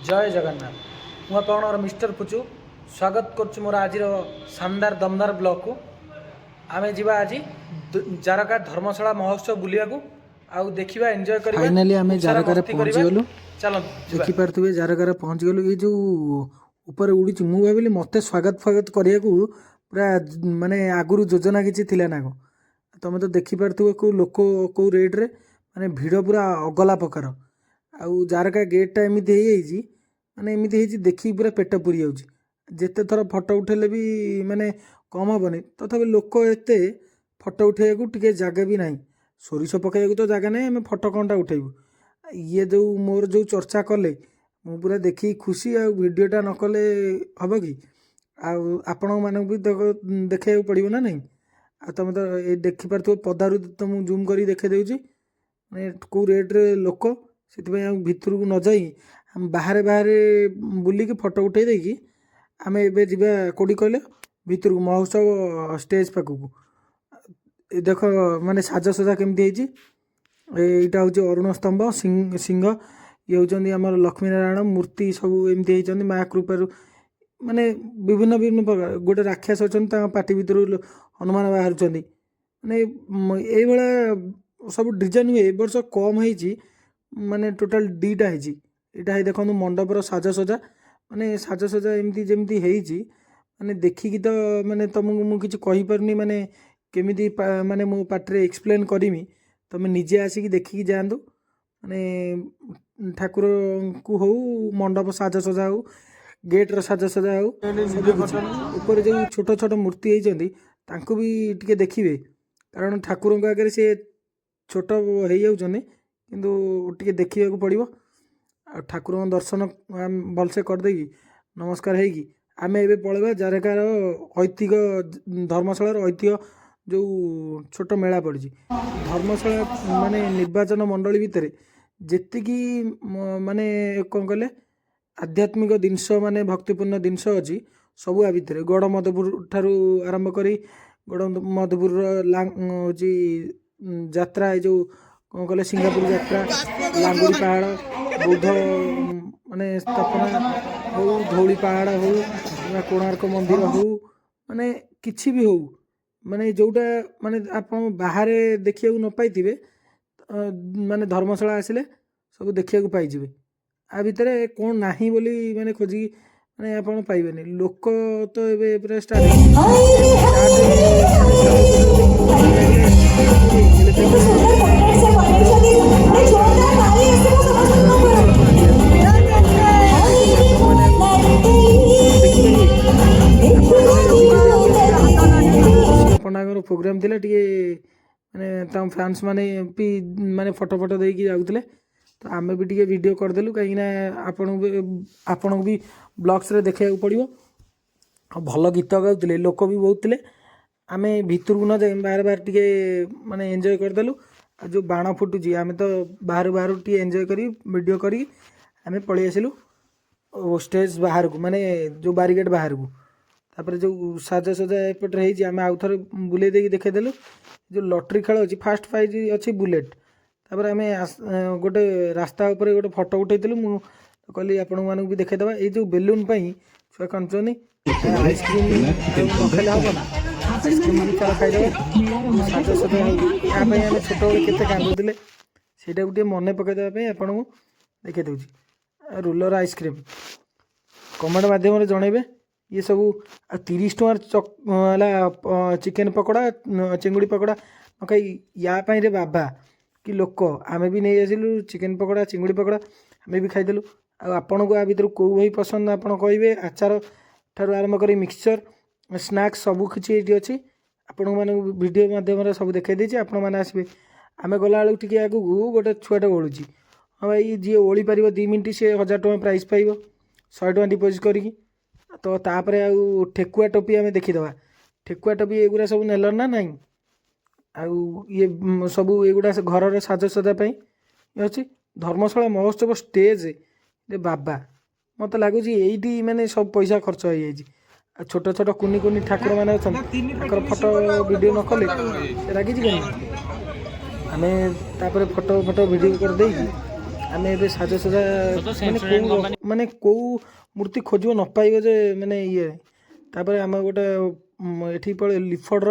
ଜୟ ଜଗନ୍ନାଥ। ମୁଁ ଆପଣଙ୍କର ମିଷ୍ଟର ପୁଚୁ, ସ୍ୱାଗତ କରୁଛି ମୋର ଆଜିର ଶାନଦାର ଦମଦାର ବ୍ଲଗକୁ। ଆମେ ଯିବା ଆଜି ଜାରକା ଧର୍ମଶାଳା ମହୋତ୍ସବ ବୁଲିବାକୁ ଆଉ ଦେଖିବା, ଏନ୍ଜୟ କରିବା। ଫାଇନାଲି ଆମେ ଖୁବ୍ ସାରା ଜାରକାରେ ମସ୍ତି କରିବା। ପହଞ୍ଚିଗଲୁ। ଚାଲନ୍ତୁ ଯିବା। ଦେଖିପାରୁଥିବେ, ଜାରକାରେ ପହଞ୍ଚିଗଲୁ। ଏଇ ଯେଉଁ ଉପରେ ଉଡ଼ିଛି, ମୁଁ ଭାବିଲି ମୋତେ ସ୍ୱାଗତ ଫାଗତ କରିବାକୁ ପୁରା ମାନେ ଆଗରୁ ଯୋଜନା କିଛି ଥିଲା ନା କଣ। ତମେ ତ ଦେଖିପାରୁଥିବ କେଉଁ ଲୋକ, କେଉଁ ରେଟ୍ରେ, ମାନେ ଭିଡ଼ ପୁରା ଅଗଲା ପ୍ରକାର। ଆଉ ଜାରକା ଗେଟ୍ଟା ଏମିତି ହେଇଯାଇଛି, ମାନେ ଏମିତି ହେଇଛି, ଦେଖିକି ପୁରା ପେଟ ପୁରି ଯାଉଛି। ଯେତେ ଥର ଫଟୋ ଉଠେଇଲେ ବି ମାନେ କମ୍ ହେବନି। ତଥାପି ଲୋକ ଏତେ, ଫଟୋ ଉଠେଇବାକୁ ଟିକେ ଜାଗା ବି ନାହିଁ। ସୋରିଷ ପକାଇବାକୁ ତ ଜାଗା ନାହିଁ, ଆମେ ଫଟୋ କ'ଣଟା ଉଠେଇବୁ? ଇଏ ଯେଉଁ ମୋର ଯେଉଁ ଚର୍ଚ୍ଚା କଲେ, ମୁଁ ପୁରା ଦେଖିକି ଖୁସି। ଆଉ ଭିଡ଼ିଓଟା ନ କଲେ ହେବ କି? ଆଉ ଆପଣମାନଙ୍କୁ ବି ଦେଖେଇବାକୁ ପଡ଼ିବ ନା ନାହିଁ? ଆଉ ତୁମେ ତ ଏ ଦେଖିପାରୁଥିବ, ପଦାରୁ ତ ମୁଁ ଜୁମ୍ କରିକି ଦେଖେଇ ଦେଉଛି, ମାନେ କେଉଁ ରେଟ୍ରେ ଲୋକ। ସେଥିପାଇଁ ଆଉ ଭିତରକୁ ନ ଯାଇ ଆମେ ବାହାରେ ବାହାରେ ବୁଲିକି ଫଟୋ ଉଠେଇ ଦେଇକି ଆମେ ଏବେ ଯିବା କେଉଁଠି କହିଲେ? ଭିତରକୁ, ମହୋତ୍ସବ ଷ୍ଟେଜ୍ ପାଖକୁ। ଏ ଦେଖ, ମାନେ ସାଜସଜା କେମିତି ହେଇଛି। ଏଇଟା ହେଉଛି ଅରୁଣ ସ୍ତମ୍ଭ, ସିଂହ। ଇଏ ହେଉଛନ୍ତି ଆମର ଲକ୍ଷ୍ମୀ ନାରାୟଣ ମୂର୍ତ୍ତି। ସବୁ ଏମିତି ହେଇଛନ୍ତି ମା କୃପାରୁ, ମାନେ ବିଭିନ୍ନ ବିଭିନ୍ନ ପ୍ରକାର। ଗୋଟେ ରାକ୍ଷସ ଅଛନ୍ତି, ତାଙ୍କ ପାଟି ଭିତରୁ ହନୁମାନ ବାହାରୁଛନ୍ତି। ମାନେ ଏଇଭଳିଆ ସବୁ ଡିଜାଇନ୍ ହୁଏ। ଏ ବର୍ଷ କମ୍ ହେଇଛି, ମାନେ ଟୋଟାଲ୍ ଦୁଇଟା ହେଇଛି। ଏଇଟା ହେଇ ଦେଖନ୍ତୁ ମଣ୍ଡପର ସାଜସଜା, ମାନେ ସାଜସଜା ଏମିତି ଯେମିତି ହେଇଛି, ମାନେ ଦେଖିକି ତ ମାନେ ତୁମକୁ ମୁଁ କିଛି କହିପାରୁନି, ମାନେ କେମିତି ମାନେ ମୋ ପାଟିରେ ଏକ୍ସପ୍ଲେନ୍ କରିମି। ତୁମେ ନିଜେ ଆସିକି ଦେଖିକି ଯାଆନ୍ତୁ। ମାନେ ଠାକୁରଙ୍କୁ ହଉ, ମଣ୍ଡପ ସାଜସଜା ହଉ, ଗେଟ୍ର ସାଜସଜା ହଉ, ସବୁ କିଛି। ଉପରେ ଯେଉଁ ଛୋଟ ଛୋଟ ମୂର୍ତ୍ତି ହେଇଛନ୍ତି, ତାଙ୍କୁ ବି ଟିକେ ଦେଖିବେ, କାରଣ ଠାକୁରଙ୍କ ଆଗରେ ସେ ଛୋଟ ହେଇଯାଉଛନ୍ତି, କିନ୍ତୁ ଟିକେ ଦେଖିବାକୁ ପଡ଼ିବ। ଆଉ ଠାକୁରଙ୍କ ଦର୍ଶନ ଆମେ ଭଲସେ କରିଦେଇକି, ନମସ୍କାର ହେଇକି ଆମେ ଏବେ ପଳେଇବା ଜାରକାର ଐତିହ୍ୟ, ଧର୍ମଶାଳାର ଐତିହ୍ୟ ଯେଉଁ ଛୋଟ ମେଳା ପଡ଼ିଛି। ଧର୍ମଶାଳା ମାନେ ନିର୍ବାଚନ ମଣ୍ଡଳୀ ଭିତରେ ଯେତିକି ମାନେ କ'ଣ କହିଲେ, ଆଧ୍ୟାତ୍ମିକ ଜିନିଷ, ମାନେ ଭକ୍ତିପୂର୍ଣ୍ଣ ଜିନିଷ ଅଛି ସବୁ ଆ ଭିତରେ। ଗଡ଼ମଧୁପୁର ଠାରୁ ଆରମ୍ଭ କରି ଗଡ଼ମଧୁପୁରର ହେଉଛି ଯାତ୍ରା, ଏ ଯେଉଁ କ'ଣ କହିଲେ, ସିଙ୍ଗାପୁର ଯାତ୍ରା, ଲାଙ୍ଗୁଡ଼ି ପାହାଡ଼, ବୌଦ୍ଧ ମାନେ ସ୍ଥାପନା ହଉ, ଧଉଳି ପାହାଡ଼ ହଉ କିମ୍ବା କୋଣାର୍କ ମନ୍ଦିର ହଉ, ମାନେ କିଛି ବି ହଉ, ମାନେ ଯେଉଁଟା ମାନେ ଆପଣ ବାହାରେ ଦେଖିବାକୁ ନ ପାଇଥିବେ, ମାନେ ଧର୍ମଶାଳା ଆସିଲେ ସବୁ ଦେଖିବାକୁ ପାଇଯିବେ। ଆ ଭିତରେ କ'ଣ ନାହିଁ ବୋଲି ମାନେ ଖୋଜିକି ମାନେ ଆପଣ ପାଇବେନି। ଲୋକ ତ ଏବେ ପୁରା ଷ୍ଟାର୍ଟ ଷ୍ଟାର୍ଟ ମାନେ ସାଜସଜା ଦେଖିକି ତ ଭଲ ଲାଗିଲା। ହେଲେ କେତେ ସୁନ୍ଦର ପୋର୍ଟ୍ରେଟ୍ ସେ ବନେଇଛନ୍ତି। ଗୋଟେ ଜୋରଦାର ତାଳି ଆସିବ ସମସ୍ତଙ୍କ ଉପରେ। ମାନେ ଦେଖିପାରିବେ ଆପଣମାନେ ଭିଡ଼ିଓ। ଅସୀମା ପଣ୍ଡାଙ୍କର ପ୍ରୋଗ୍ରାମ୍ ଥିଲା, ଟିକେ ମାନେ ତାଙ୍କ ଫ୍ୟାନ୍ସ ମାନେ ବି ମାନେ ଫଟୋ ଫଟୋ ଦେଇକି ଯାଉଥିଲେ, ତ ଆମେ ବି ଟିକେ ଭିଡ଼ିଓ କରିଦେଲୁ, କାହିଁକିନା ଆପଣଙ୍କୁ ବି ବ୍ଲଗ୍ସରେ ଦେଖେଇବାକୁ ପଡ଼ିବ। ଆଉ ଭଲ ଗୀତ ଗାଉଥିଲେ, ଲୋକ ବି ବହୁତ ଥିଲେ। ଆମେ ଭିତରକୁ ନ ଯାଇ ବାହାରେ ବାହାରେ ଟିକେ ମାନେ ଏନ୍ଜୟ କରିଦେଲୁ। ଆଉ ଯେଉଁ ବାଣ ଫୁଟୁଛି, ଆମେ ତ ବାହାରୁ ବାହାରୁ ଟିକେ ଏନ୍ଜୟ କରି, ଭିଡ଼ିଓ କରିକି ଆମେ ପଳେଇ ଆସିଲୁ ଷ୍ଟେଜ୍ ବାହାରକୁ, ମାନେ ଯେଉଁ ବାରିଗେଟ୍ ବାହାରକୁ। ତାପରେ ଯେଉଁ ସାଜସଜା ଏପଟରେ ହେଇଛି, ଆମେ ଆଉ ଥରେ ବୁଲେଇ ଦେଇକି ଦେଖେଇଦେଲୁ। ଯେଉଁ ଲଟେରୀ ଖେଳ ଅଛି, ଫାଷ୍ଟ ପ୍ରାଇଜ୍ ଅଛି ବୁଲେଟ୍। ତାପରେ ଆମେ ଗୋଟେ ରାସ୍ତା ଉପରେ ଗୋଟେ ଫଟୋ ଉଠେଇଥିଲୁ। ମୁଁ କହିଲି ଆପଣମାନଙ୍କୁ ବି ଦେଖେଇଦେବା। ଏଇ ଯେଉଁ ବେଲୁନ୍ ପାଇଁ ଛୁଆ କାନ୍ଦୁଛନ୍ତି। ଆଇସ୍କ୍ରିମ୍ ଆଉ ନ ଖାଇଲେ ହେବ ନା? ଆଇସ୍କ୍ରିମ୍ ବି ଚାଲ ଖାଇଦେବା। ସାଜସଜା ହେଇକି ୟା ପାଇଁ ଆମେ ଛୋଟବେଳେ କେତେ କାନ୍ଦୁଥିଲେ, ସେଇଟାକୁ ଟିକେ ମନେ ପକାଇଦେବା ପାଇଁ ଆପଣଙ୍କୁ ଦେଖେଇ ଦେଉଛି। ରୋଲର ଆଇସ୍କ୍ରିମ୍, କମେଣ୍ଟ ମାଧ୍ୟମରେ ଜଣେଇବେ। ଇଏ ସବୁ ଆଉ 30 ଟଙ୍କାର ଚକ୍ ହେଲା ଚିକେନ୍ ପକୋଡ଼ା, ଚିଙ୍ଗୁଡ଼ି ପକୋଡ଼ା ନ ଖାଇ ୟା ପାଇଁରେ ବାବା କି ଲୋକ। ଆମେ ବି ନେଇ ଆସିଲୁ ଚିକେନ୍ ପକୋଡ଼ା, ଚିଙ୍ଗୁଡ଼ି ପକୋଡ଼ା, ଆମେ ବି ଖାଇଦେଲୁ। ଆଉ ଆପଣଙ୍କୁ ଆ ଭିତରୁ କେଉଁ ବହି ପସନ୍ଦ ଆପଣ କହିବେ। ଆଚାର ଠାରୁ ଆରମ୍ଭ କରି ମିକ୍ସଚର୍, ସ୍ନାକ୍ସ ସବୁ କିଛି ଏଇଠି ଅଛି। ଆପଣମାନଙ୍କୁ ଭିଡ଼ିଓ ମାଧ୍ୟମରେ ସବୁ ଦେଖାଇ ଦେଇଛି, ଆପଣମାନେ ଆସିବେ। ଆମେ ଗଲାବେଳକୁ ଟିକେ ଆଗକୁ ଗୋଟେ ଛୁଆଟେ ଓଳୁଛି। ହଁ ଭାଇ, ଯିଏ ଓଳି ପାରିବ 2 ମିନିଟ୍, ସିଏ 1000 ଟଙ୍କା ପ୍ରାଇଜ୍ ପାଇବ, 100 ଟଙ୍କା ଡିପୋଜିଟ୍ କରିକି। ତ ତାପରେ ଆଉ ଠେକୁଆ ଟୋପି ଆମେ ଦେଖିଦେବା। ଠେକୁଆ ଟୋପି ଏଗୁଡ଼ା ସବୁ ନେଲ ନା ନାହିଁ? ଆଉ ଇଏ ସବୁ ଏଗୁଡ଼ା ସେ ଘରର ସାଜସଜା ପାଇଁ ଇଏ ଅଛି। ଧର୍ମଶାଳା ମହୋତ୍ସବ ଷ୍ଟେଜ୍ ରେ ବାବା, ମୋତେ ଲାଗୁଛି ଏଇଠି ମାନେ ସବୁ ପଇସା ଖର୍ଚ୍ଚ ହେଇଯାଇଛି। ଆଉ ଛୋଟ ଛୋଟ କୁନି କୁନି ଠାକୁରମାନେ ଅଛନ୍ତି, ତାଙ୍କର ଫଟୋ ଭିଡ଼ିଓ ନ କଲେ ସେ ରାଗିଯିବେନି? ଆମେ ତାପରେ ଫଟୋ ଫଟୋ ଭିଡ଼ିଓ କରିଦେଇକି ଆମେ ଏବେ ସାଜସଜା, ମାନେ କେଉଁ ମାନେ କେଉଁ ମୂର୍ତ୍ତି ଖୋଜିବ ନ ପାଇବ ଯେ, ମାନେ ଇଏ। ତାପରେ ଆମେ ଗୋଟେ ଏଠି ପଳେଇ ଲିଫର୍ଡ଼ର।